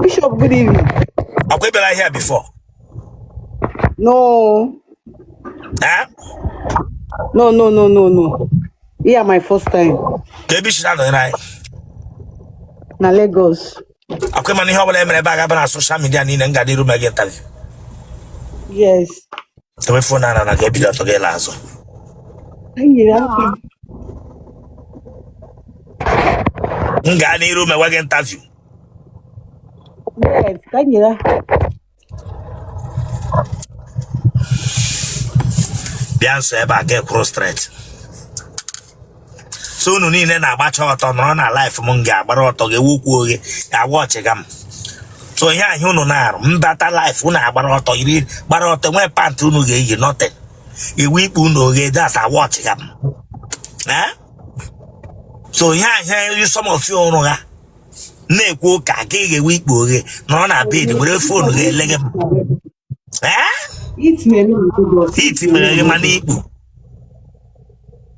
Bishop, good evening. Ọkwa ị bịara here before? No. Eh? No, no, no, no, no. Yeah, my first time. Ka ebe i si na-anọnyere anyị? Na Lagos. Ọkwa ị ma na ihe ọbụla e mere ebe a ga-aba na social media niile m ga-adịru mee gị interview. Yes. Dewe phone ala na ga-ebili ọtọ gị la azụ. Anyị nyere aka. M gaa n'iru mewe gị interview. Yes, ka anyị nyere aka. Bịa nso ebe a ga kwụrụ straight. So unu niile na-agbacha ọtọ nọrọ na live m ga-agbara ọtọ ga-ewu ukwu oghe ga-awa ọchị ga m. So ihe ahụ unu na-arụ m bata live unu agbara ọtọ yiri gbara ọtọ nwee pant unu ga-eyi nothing. Iwu ikpu unu oghe that awa ọchị ga m. Eh? So ihe ahụ some of you ụrụ ha na-ekwu ụka ka ị ga-ewe ikpu oghe nọrọ na bed were phone gị elege m. Eh? Heat na-eme na Lagos. Heat mere gị mana ikpu.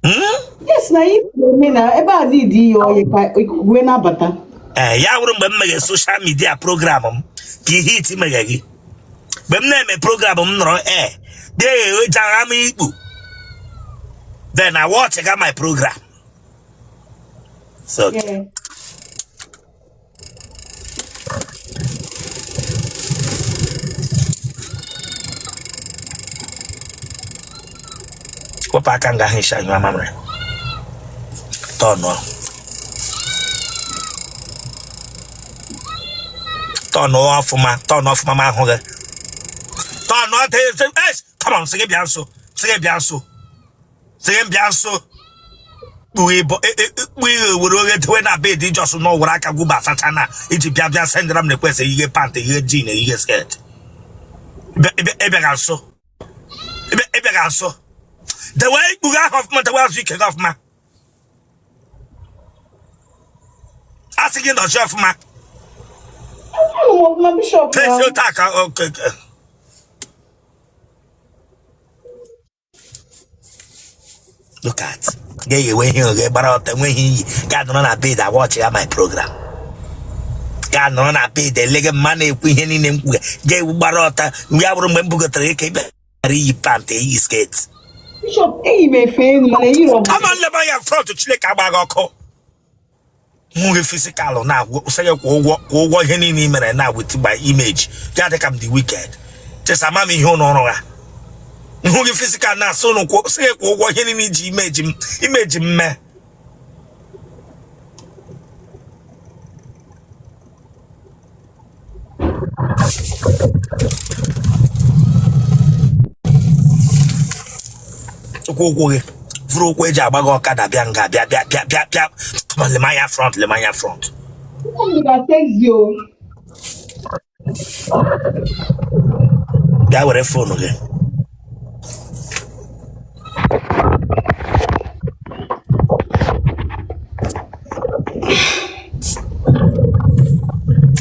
Hmm? Yes, na heat na-eme na ebe a need ihe oyi ka ikuku wee na-abata. Ee, ya wụrụ mgbe m meghe social media program m ka ihe heat meghe gị mgbe m na-eme program m nọrọ e ga-eghechara m ikpu then I watch ga my program so Yeah. Wepụ aka nga ahụ isi anyụ amamịrị tọnụọ tọnụọ ọfụma tọnụọ ọfụma ma ahụ gị tọnụọ come on sị gị bịa nso sị gị bịa nso sị gị bịa nso kpughe ihe were oghe dewe na bed just na were aka gwuba asacha na iji bịa bịa sendara m request ihe pant ihe jean ihe skirt ịbịaga nso ịbịaga nso dewe ikpu gị ahụ ọfụma dewe azụ ike gị ọfụma a sị gị nọchi ọfụma fesi otu aka look at ga-eyewe ihe oghe gbara ọtọ enweghị iyi ga nọrọ na bed awatch ya my program ga nọrọ na bed elege mma na-ekwu ihe niile m kwuga ga-ewu gbara ọtọ mgbe ya bụrụ mgbe m bugotere gị ka ị bịara iyi pant eyi skirt. Bishop, eyi m efe elu mana eyiri ọ Ama nleba ya front Chineke agba gị ọkụ hụ gị physical na sị gị kwụọ ụgwọ kwụọ ụgwọ ihe niile ị mere na with my image ya dị ka m dị wicked chesa ama m ihe ụnụ ọrụ ha hụ gị physical na asị ụnụ sị gị kwụọ ụgwọ ihe niile iji image m image m mee ụkwụ ụkwụ gị vụrụ ụkwụ eji agba gị ọkada bịa nga bịa bịa bịa bịa bịa Come on, lemanya front lemanya front bịa were phone gị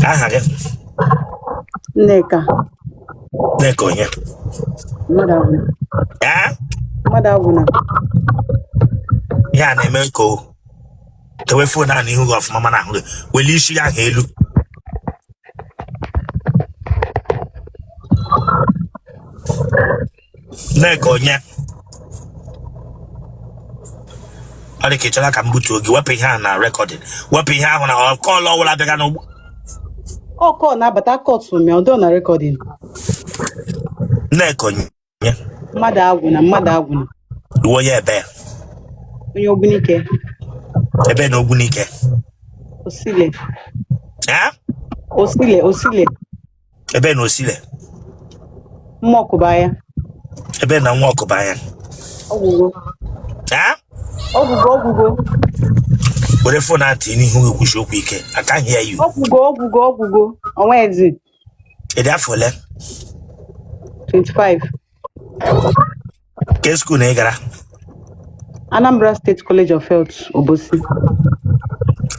aha gị? Nneka. Nneka onye? Mmadụ agwụna. Ee? Mmadụ agwụna. Ihe a na-eme ka o tewe phone ahụ n'ihu gị ọfụma mana ahụ gị welie isi gị ahụ elu Nneka onye ọ dị ka ị chọrọ ka m butuo gị wepụ ihe ahụ na recording wepụ ihe ahụ na call ọbụla bịaga n'ụgbọ Ọ call na-abata kọtụ ma ọ dọ na recording. Nneka onye Mmadụ agwụna, mmadụ agwụna. Ị wụ onye ebe? Onye Ogbunike. Ebe na Ogbunike? Osile. Eh? Osile, Osile. Ebe na Osile? Nwa Ọkụbanya. Ebe na Nwa Ọkụbanya? Ọgwụgwọ. Eh? Ọgwụgwọ, ọgwụgwọ. Were phone ahụ tinye n'ihu gị kwusie okwu ike. I can't hear you. Ọgwụgwọ, ọgwụgwọ, ọgwụgwọ. Onwezi. Ị dị afọ ole? 25. Ke school na ị gara? Anambra State College of Health, Obosi.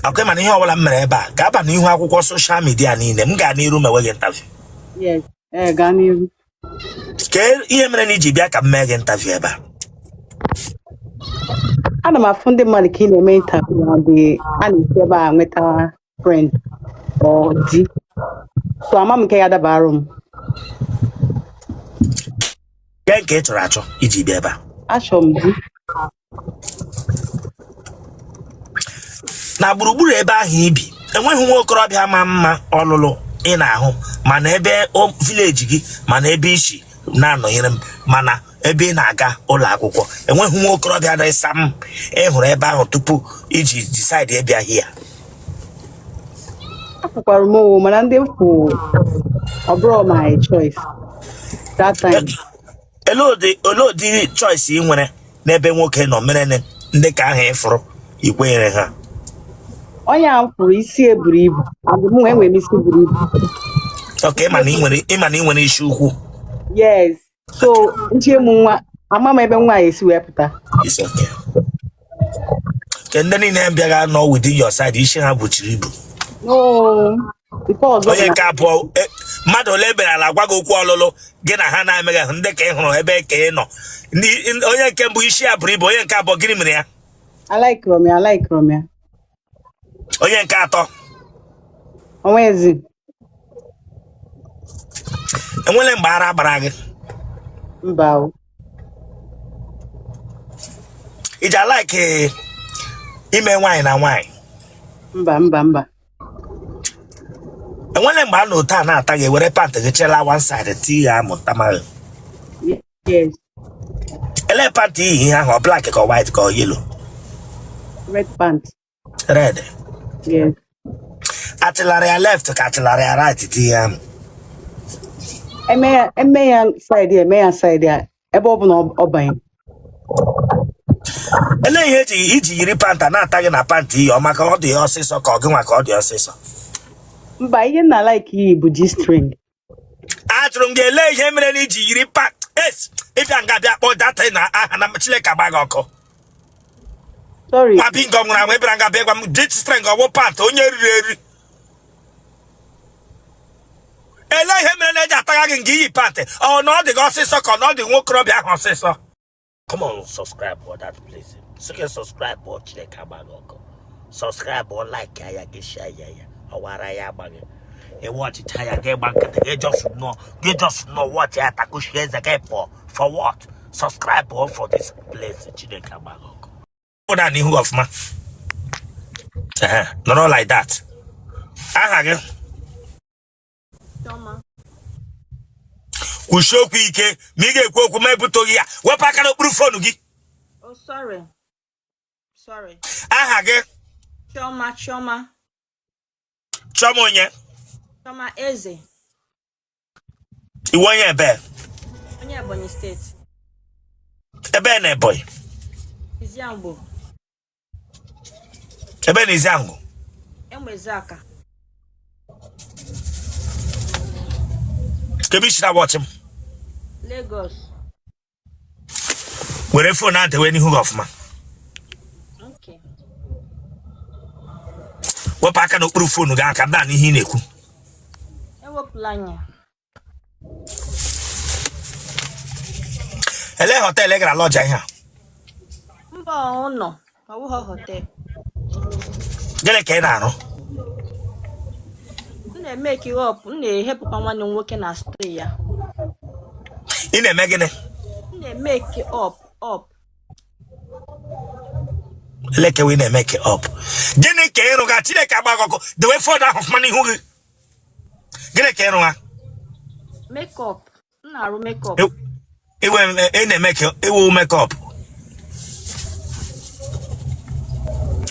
Ọkwa mana ihe ọbụla m mere ebe a ga-aba n'ihu akwụkwọ social media niile m gaa n'iru mewe gị interview. Yes, ee, gaa n'iru. Kee ihe mere na i ji bịa ka m mee gị interview ebe a? Ana m afụ ndị mmadụ ka ị na-eme interview na a na-esi ebe a nweta friend or di. So ama m nke ya dabarụ m. Nke nke ị chọrọ achọ iji bịa ebe a? Achọ m di. Na gburugburu ebe ahụ i bi, enweghị nwa okorobịa ma mma ọlụlụ ị na-ahụ, mana ebe village gị, mana ebe i si na-anọnyere m, mana ebe ị na-aga ụlọ akwụkwọ, enweghị nwa okorobịa dị sam ị hụrụ ebe ahụ tupu iji decide ịbịa here? Afụkwara m o, mana ndị m fụ, ọ bụrụ my choice that time. Olee ụdị choice ị nwere n'ebe nwoke nọ mere ndị ka ahụ ị fụrụ i kwenyere ha? Onye a m fụrụ, isi eburu ibu, and mụ enwere m isi buru ibu. Okay, ịma na ị nwere ịma na ị nwere isi ukwu. Yes, so nchie m nwa, ama m ebe nwa ya esi wee pụta. It's okay. Ke ndị niile bịaga nọ within your side, isi ha buchiri ibu? No, nke ọzọ Onye bụ na nke abụọ, mmadụ ole bịara ala gwa gị okwu ọlụlụ gị na ha na-emeghị ahụ, ndị ka ị hụrụ ebe ka ị nọ? Onye nke mbụ, isi ya buru ibu. Onye nke abụọ, gịnị mere ya? Alikeọrọ m ya, alikeọrọ m ya. Onye nke atọ? Onwezi. Enwele mgbe ara gbara gị? Mba o. Iji alike ime nwaanyị na nwaanyị? Mba, mba, mba. Enwele mgbe a na otu a na-ata gị, were pant gị chela one side tii ya amụta maghị? Yes. Ele pant iyi ihe ahụ, ọ black ka ọ white ka ọ yellow? Red pant. Red? Yes. Achịlara ya left ka achịlara ya right tii ya amụ? Eme ya, eme ya side ya, eme ya side ya, ebe ọ bụ na ọ banye. Ele ihe eji iji yiri pant a na-ata gị na pant iyi? Ọ maka ọ dị ya ọsịsọ ka ọ gị nwa ka ọ dị ọsịsọ? Mba, ihe m na like iyi bụ G-string. Ajụrụ m gị, ele ihe mere na iji yiri pant es ịbịa nga bịa kpọọ data na aha na Chineke agba gị ọkụ. Sorry. Nwa bingo nwụrụ anwụ, ịbịara nga bịa gwa m G-string ọwụ pant onye riri eri. Ele ihe mere na eji atagha gị nga iyi pant? Ọ na ọ dị gị ọsịsọ ka ọ na ọ dị nwokorobịa ahụ ọsịsọ? Come on, subscribe for that place. Sị subscribe ọ, Chineke agba gị ọkụ. Subscribe ọ, like ya, gị share ya, ya ọwara ya agba gị. Ewe ọchịcha ya gị gba nkịtị gị, just nọ gị, just nọ watch ya, takushie eze gị pụọ. For what? Subscribe ọ for this place. Chineke agba gị ọkụ. Pụta n'ihu ọfụma. Ehe, nọrọ like that. Aha gị? Chioma. Kwuchie okwu ike ma ị ga-ekwu okwu, ma ebutoghị ya. Wepụ aka n'okpuru phone gị. Oh, sorry. Sorry. Aha gị? Chioma, Chioma. Chioma onye? Chioma Eze. Iwe onye ebe? Onye Ebonyi State. Ebe na Ebonyi? Iziangbo. Ebe na Iziangwo? Enweziaka. Kebe isi na watch m? Lagos. Were phone ahụ dewe n'ihu gị ọfụma. Okay. Wepụ aka n'okpuru phone gị aka na n'ihe ị na-ekwu. Ewepụla anya. Ele hotel ị gara lọja ihe a? Mba, ụnọ. Ọ bụghị hotel. Gịnị ka ị na-arụ? M na-emake up. M na-ehepụkwa nwanne m nwoke na store ya. Ị na-eme gịnị? M na-emake up up. Elekewe ị na-emake up? Gịnị ka ị rụga? Chineke agba gị ọkụ. Dewe phone ahụ ọfụma n'ihu gị. Gịnị ka ị rụga? Make up. M na-arụ make up. Iwe ị na-eme ka iwu make up,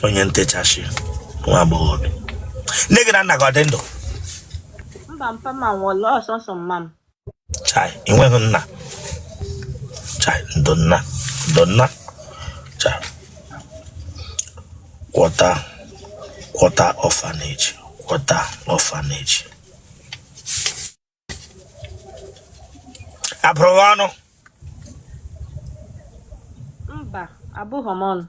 onye ntechashi nwa agbọghọbịa. Nne gị na nna gị ọ dị ndụ? Mba, mpa m anwụọla, ọ sọsọ mma m. Chai, ị nweghị nna. Chai, ndo nna, ndo nna. Chai, kwọta kwọta orphanage, kwọta orphanage. Abụrụ gị ọnụ? Mba, abụghị m ọnụ.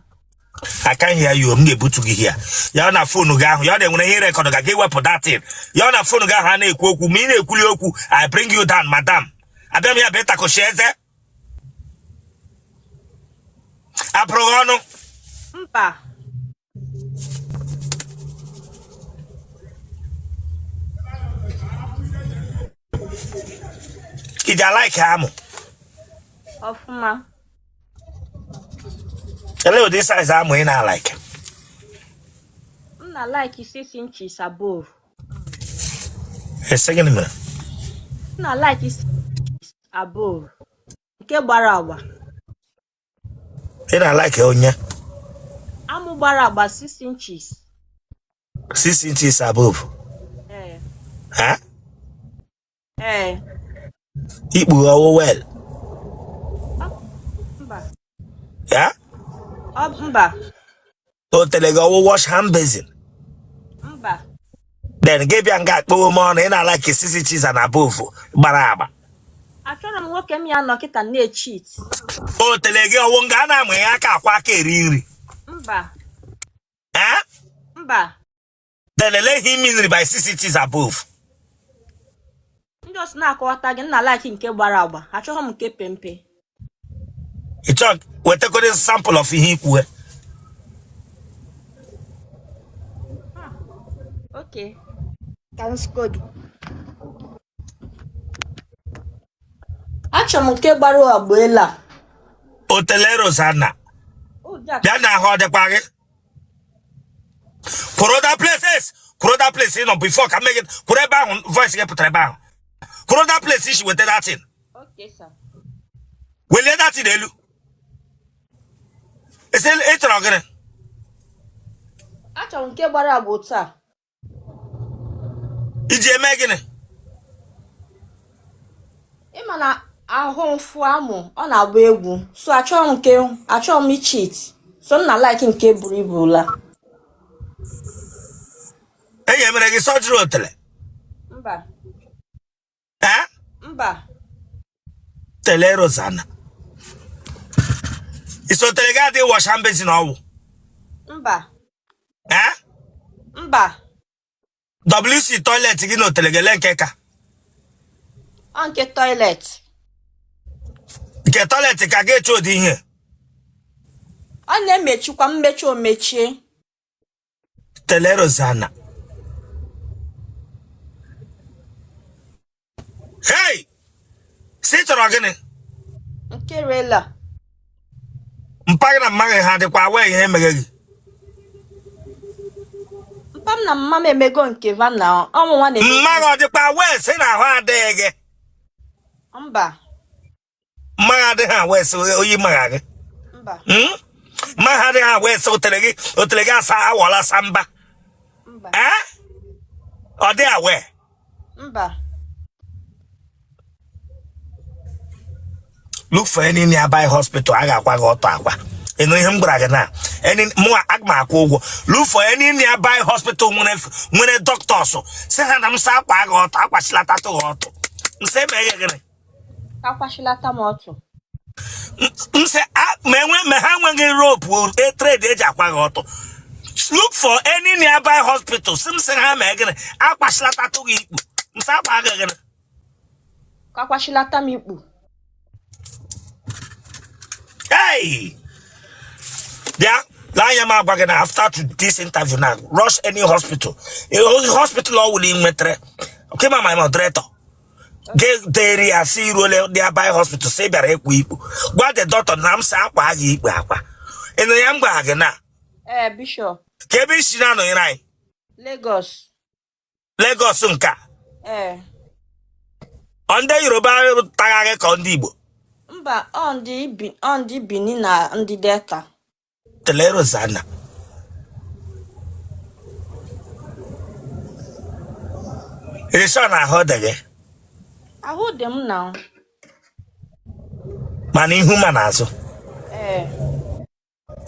Aka ihe ya yo, m ga-ebutu gị ya ya na phone gị ahụ ya na enwere ihe record ga ga-ewepụ datin ya na phone gị ahụ a na-ekwu okwu. Ma ị na-ekwuli okwu, I bring you down, madam. Abịa m ya bụ ịtakọchi eze. Abụrụ gị ọnụ? Mba. Ị ji a-like amụ? Ọfụma. Elee ụdị size amụ ị na-a-like? M na-like 6 inches above. Ị sị gịnị mere? M na-like 6 inches above. Nke gbara agba. Ị na-a-like onye? Amụ gbara agba 6 inches. 6 inches above. Ee. Ha? Ee. Ikpu ọ wụ well. Mba. Ya? Ọ mba. Otele gị ọ wụ wash hand basin. Mba. Then gị bịa nga akpọwo m ọnụ ị na-a-like 6 inches and above gbara agba. Achọrọ m nwoke m ya nọ kịta na-echeat. Otele gị ọ wụ nga a na-amụ ya aka akwa aka eri nri. Mba. Ha? Mba. Then ele ihe mean by 6 inches above? Ndị ọsọ na-akọwata gị, m na-like nke gbara agba. Achọghị m nke pempe. Ị chọọ wetakọrọ sample of ihe ikwue. Okay. Ka m sịkọ gị. Achọrọ m nke gbara agba elu a. Otele Rosanna. Ụdị a Bịa na ahụ ọ dịkwa gị. Kwụrụ that places. Kwụrụ that place ị nọ before ka m mee gị. Kwụrụ ebe ahụ voice gị pụtara ebe ahụ. Kwụrụ that place isi weta that thing. Okay, sir. Welie that thing elu. Esi ị chọrọ gịnị? Achọrọ m nke gbara agba otu a. Iji eme gịnị? Ị ma na ahụ mfu amụ ọ na-agba egwu, so achọghị m nke achọghị m icheat, so m na-like nke buru ibu la. Enyi emere gị surgery otele? Mba. Eh? Mba. Tele Rosanna. Isi otele gị adịghị wash hand basin ọ wụ? Mba. Eh? Mba. WC toilet gị na otele gị ele nke ka? Ọ nke toilet. Nke toilet ka ga-eche ụdị ihe. Ọ na-emechikwa mmechi omechie. Tele Rosanna. Hey! Si chọrọ gịnị? Nke rela. Mpa gị na mma gị ha dịkwa aware ihe emeghe gị? Mpa m na mma m emego nke va na ọmụ nwa na-eme. Mma gị ọ dịkwa aware sị na ahụ adịghị gị? Mba. Mma gị adịghị aware sị oyi magha gị? Mba. Mma gị adịghị aware sị otele gị asa awọla samba? Mba. Eh? Ọ dị aware? Mba. Look for any nearby hospital a ga-akwa gị ọtọ akwa. Ị nụ ihe m gwara gị na any mụ aga m akwụ ụgwọ. Look for any nearby hospital nwere doctors, sị ha na m sị akwa gị ọtọ, akwachilatatụ gị ọtọ. M sị eme gị gịnị? Akwachilata m ọtọ. M sị ma enwe ma ha enweghị rope thread eji akwa gị ọtọ. Look for any nearby hospital, sị m sị ha mee gịnị? Akwachilatatụ gị ikpu. M sị akwa gị gịnị? Akwachilata m ikpu. Hey! Bịa lee anya m agwa gị na after to this interview now, rush any hospital. Hospital ọ wụla ị nwetara. Okay, ma my moderator. Ga deri ya sị iruole nearby hospital, sị bịara ịkwa ikpu. Gwa the doctor na m sị akwa gị ikpu akwa. Ị nụrụ ya m gwara gị na? Ee, Bishop. Ka ebe isi na-anọnyere anyị? Lagos. Lagos nke a? Ee. Ọ ndị Yoruba tagha gị ka ọ ndị Igbo? Mba, ọ ndị Benin na ndị Delta. Tele Rosanna. Ị sọ na ahụ dị gị? Ahụ dị m na. Mana ihu ma n'azụ? Ee.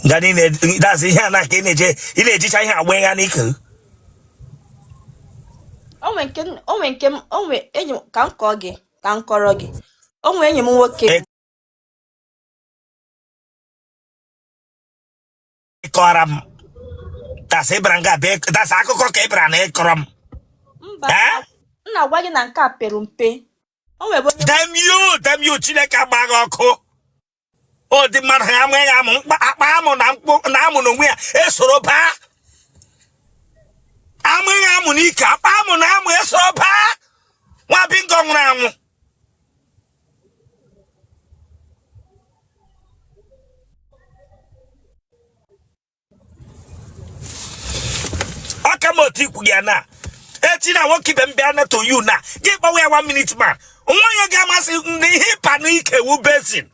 Nga niile dazi ihe a na ka ị na-eje ị na-ejicha ihe agba ịgha n'ike. O nwe nke m o nwe enyi m ka m kọọ gị ka m kọrọ gị. O nwe enyi m nwoke. Ị kọrọ m dasị ịbara nga bịa dasị akụkọ ka ị bịara na ịkọrọ m. Mba, m na-agwa gị na nke a pere mpe. O nwere onye Damn you, damn you, Chineke agba gị ọkụ. O dị mmadụ ha amaghị amụ akpa amụ na mkpụ na amụ n'onwe ya esoro baa. Amaghị amụ n'ike akpa amụ na amụ esoro baa. Nwa bingo nwụrụ anwụ. otu ikwu gị ya na echi na nwoke ibe m bịa na to you na gị kpọwa ya one minute man nwa onye ga-amasị ndị ihe ịpa n'ike wu basin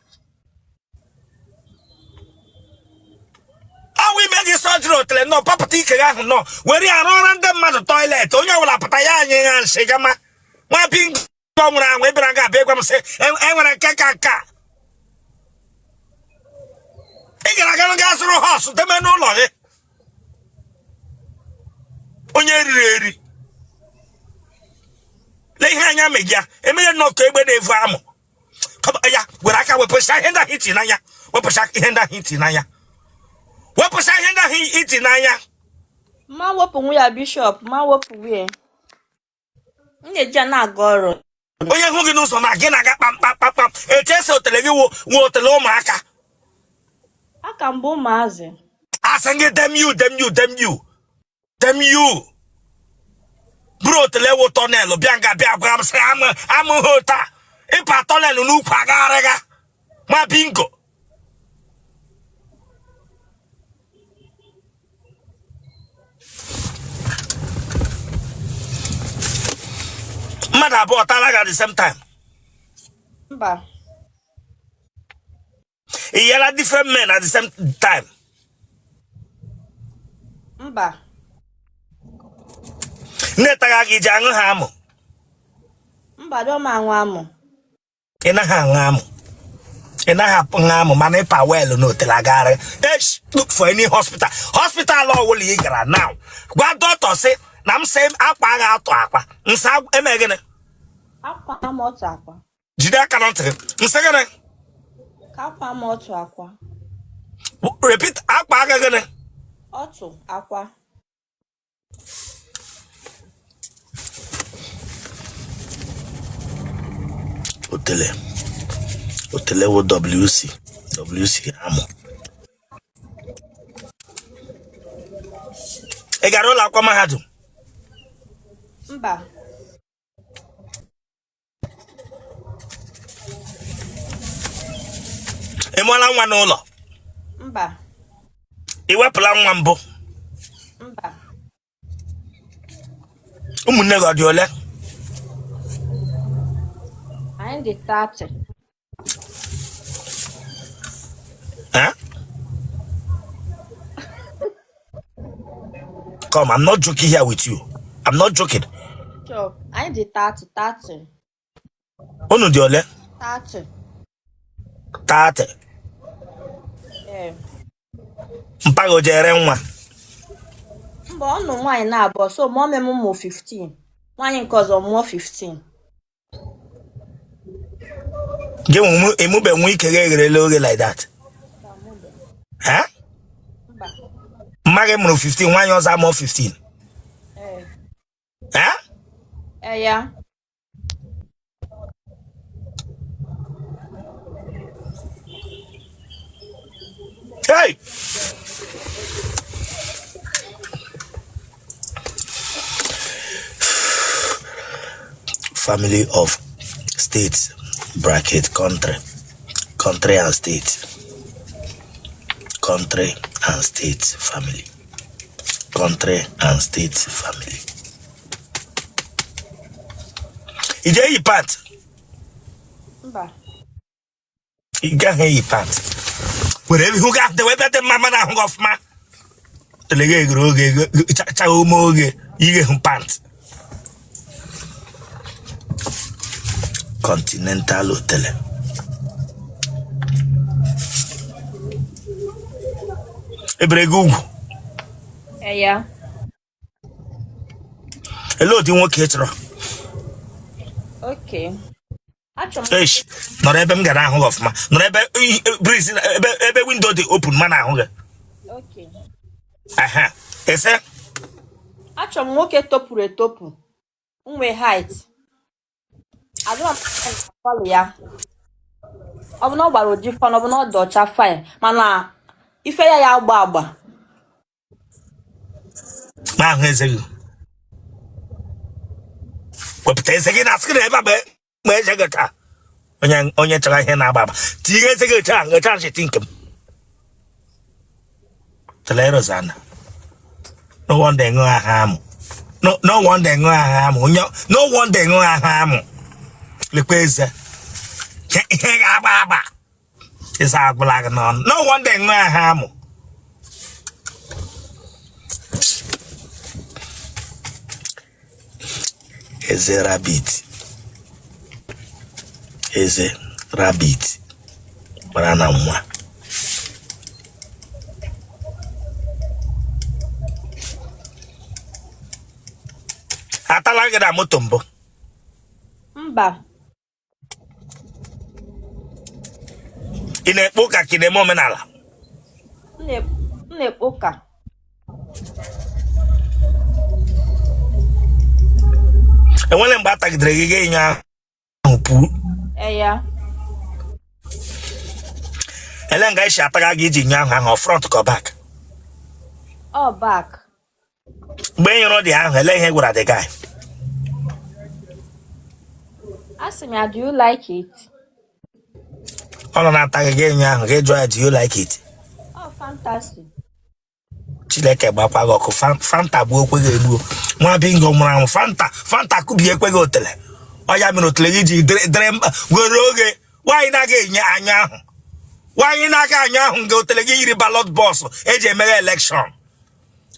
ọwụ ime gị surgery otele nọ papụta ike gị ahụ nọ were ya rụọra ndị mmadụ toilet onye ọbụla pụta ya anyị ya nshị gama nwa bingo nwụrụ anwụ ị bịara nga abịa gwa m sị enwere nke ka nke a ị gara aga gaa zụrụ horse deme n'ụlọ gị onye riri eri lee ihe anya megị ya emeghe nnọọ ka egbe na-evu amụ ya were aka wepụcha ihe ndị ahụ iti n'anya wepụcha ihe ndị ahụ iti n'anya wepụcha ihe ndị ahụ iti n'anya Ma wepụ nwa ya bishọp ma wepụ nwunye m na-eji ya na-aga ọrụ. Onye hụ gị n'ụzọ na gị na-aga kpamkpamkpam eche sị otele gị wụ otele ụmụaka. Aka m bụ ụmụazị. Asị gị damn you damn you damn you damn you buru otele wụ tunnel bịa nga bịa gwa m sị amụghị taa ịpa tunnel n'ukwu agagharịga ma bingo. Mmadụ abụọ tara gị at the same time? Mba. Ị yara different men at the same time? Mba. Ndị tara gị ji aṅụ ha amụ? Mba, dọ m aṅụ amụ. Ị naghị aṅụ amụ, ị naghị aṅụ amụ, mana ịpa well na otele agagharị. Esh, look for any hospital, hospital ọwụla ị gara now, gwa dọkịta sị na m sị akwa agha atụ akwa nsị eme gịnị? Akwa m otu akwa. Jide aka na ntị gị, m sị gịnị? Ka akwa m otu akwa. Repeat, akwa agha gịnị? Otu akwa. Otele otele wụ WC WC amụ. Ị gara ụlọ akwụkwọ mahadum? Mba. Ị mụọla nwa n'ụlọ? Mba. Ị wepụla nwa mbụ? Mba. Ụmụnne gị ọ dị ole? Anyị dị 30. Eh? Come, I'm not joking here with you. I'm not joking. Sure. Anyị dị 30, 30. Unu dị ole? 30. 30. Ee. Mpa gị o jere nwa? Mba, ọ nụ nwaanyị na-abụọ, so mummy m mụ 15. Nwaanyị nke ọzọ mụọ 15. Gị emube nwa ike gị egherela oghe like that? Ha? Mma gị mụrụ 15, nwaanyị ọzọ amụọ 15. Ha? Ya. Hey! Family of states bracket country, country and state, country and state family, country and state family. Ị je eyi pant? Mba. Ị gaghị eyi pant. Were ihu gị ahụ dewe ebe dị mma, mana ahụ gị ọfụma. Telega eghere oge chaghị ume oge ighe hụ pant. Continental Hotel. Ebere gị ugwu? Ya. Elee ụdị nwoke ị chọrọ? Okay. Achọrọ m Eish, nọrọ ebe m gara ahụ gị ọfụma, nọrọ ebe breeze ebe ebe window dị open ma na-ahụ gị. Okay. Aha, ese. Achọrọ m nwoke topuru etopu, nwe height. Adịrọ m follow ya. Ọ bụ na ọ gbara oji fine, ọ bụ na ọ dị ọcha fine, mana ife ya ya agba agba. Ma ahụ eze gị. Wepụta eze gị na screen ebe a ma eze gị taa. Onye onye chọrọ ihe na-agba agba. Tinye eze gị taa, ngecha nchịtị nke m. Tele Rosanna. No wonder ṅụọ aha amụ. No, no wonder ṅụọ ahụ amụ onye, no wonder ṅụọ ahụ amụ. Lekwa eze, ihe ga-agba agba, eze agwụla gị n'ọnụ. No wonder ṅụọ ahụ amụ. Eze rabbit, eze rabbit gbara na nwa. Atala gị na moto mbụ? Mba. Ị na-ekpe ụka ka ị na-eme omenala? M na-ekpe ụka. Enwere mgbe a tagidere gị ga enye ahụ pụọ? Eya. Ele nga esi ataga gị iji nye ahụ ahụ, front ka back? Ọ back. Mgbe e nyụrụ dị ahụ, ele ihe gwara the guy? Asị m ya, do you like it? Ọ nọ na-ata gị, ga enye ahụ, gị jụọ ya, do you like it? Ọ fantasy. Chineke gbakwa gị ọkụ. Fanta gbuo ekwe gị egbuo nwa bingo mụrụ anwụ. Fanta, Fanta kubie ekwe gị otele. Ọ ya mere otele gị ji dịrị mkpa were oge. Nwaanyị na-aga enye anya ahụ, nwaanyị na-aga anya ahụ nga otele gị yiri ballot box eji emeghe election.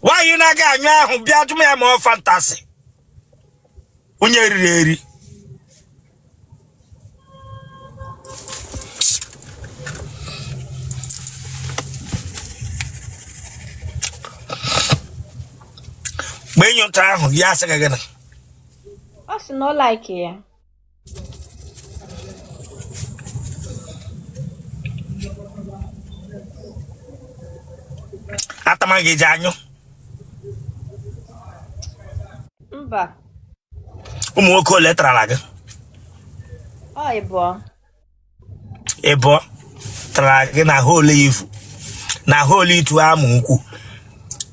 Nwaanyị na-aga anya ahụ bịa jụ m ya ma ọ fantasy onye riri eri. Mgbe ị nyụtara ahụ, ya asị gị gịnị? Ọ sị na ọ like ya. Atama gị ji anyụ? Mba. Ụmụ nwoke ole tarala gị? Ọ ịbụọ. Ịbụọ tara gị na hole ivu na hole itu amụ ukwu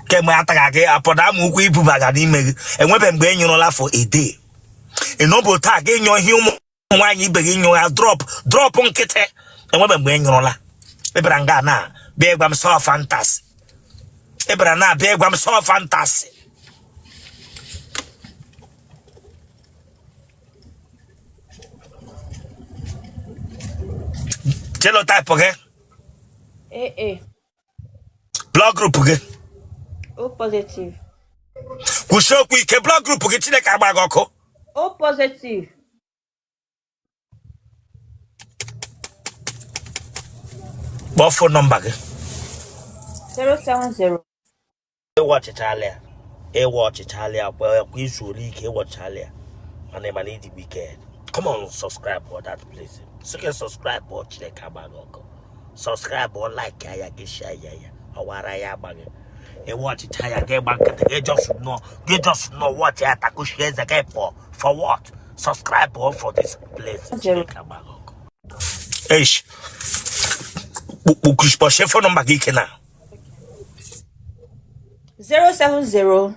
kemgbe ataghị gị apọdụ amụ ukwu ibubaga n'ime gị. Enwebe mgbe ị nyụrụla for a day? Ịnọbụ taa gị nyụọ ihe ụmụ nwaanyị ibe gị nyụọ ya drop drop nkịtị. Enwebe mgbe ị nyụrụla? Ị bịara nga na bịa ịgwa m sọ fantasy. Ị bịara na bịa ịgwa m sọ fantasy. Genotype gị? AA. Blood group gị? O positive. Kwusie okwu ike. Blood group gị? Chineke agba gị ọkụ. O positive. Kpọọ phone number gị. 070. Ịwa ọchịchala ya, ịwa ọchịchala ya kwa kwa izu ole ike ịwọchala ya, mana ịma na ịdị wicked. Come on, subscribe for that place. Sị subscribe ọ, Chineke agba gị ọkụ. Subscribe ọ, like ya gị, share ya ya ọwara ya agba gị. Ịwa ọchịcha ya gị gba nkịtị gị, just nọ gị, just nọ watch ya, takushie eze gị pụọ. For what? Subscribe ọ for this place. Chineke agba gị ọkụ. Eish, kpọchie phone number gị ike na. 070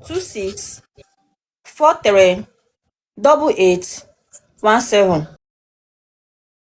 26 43 88 17.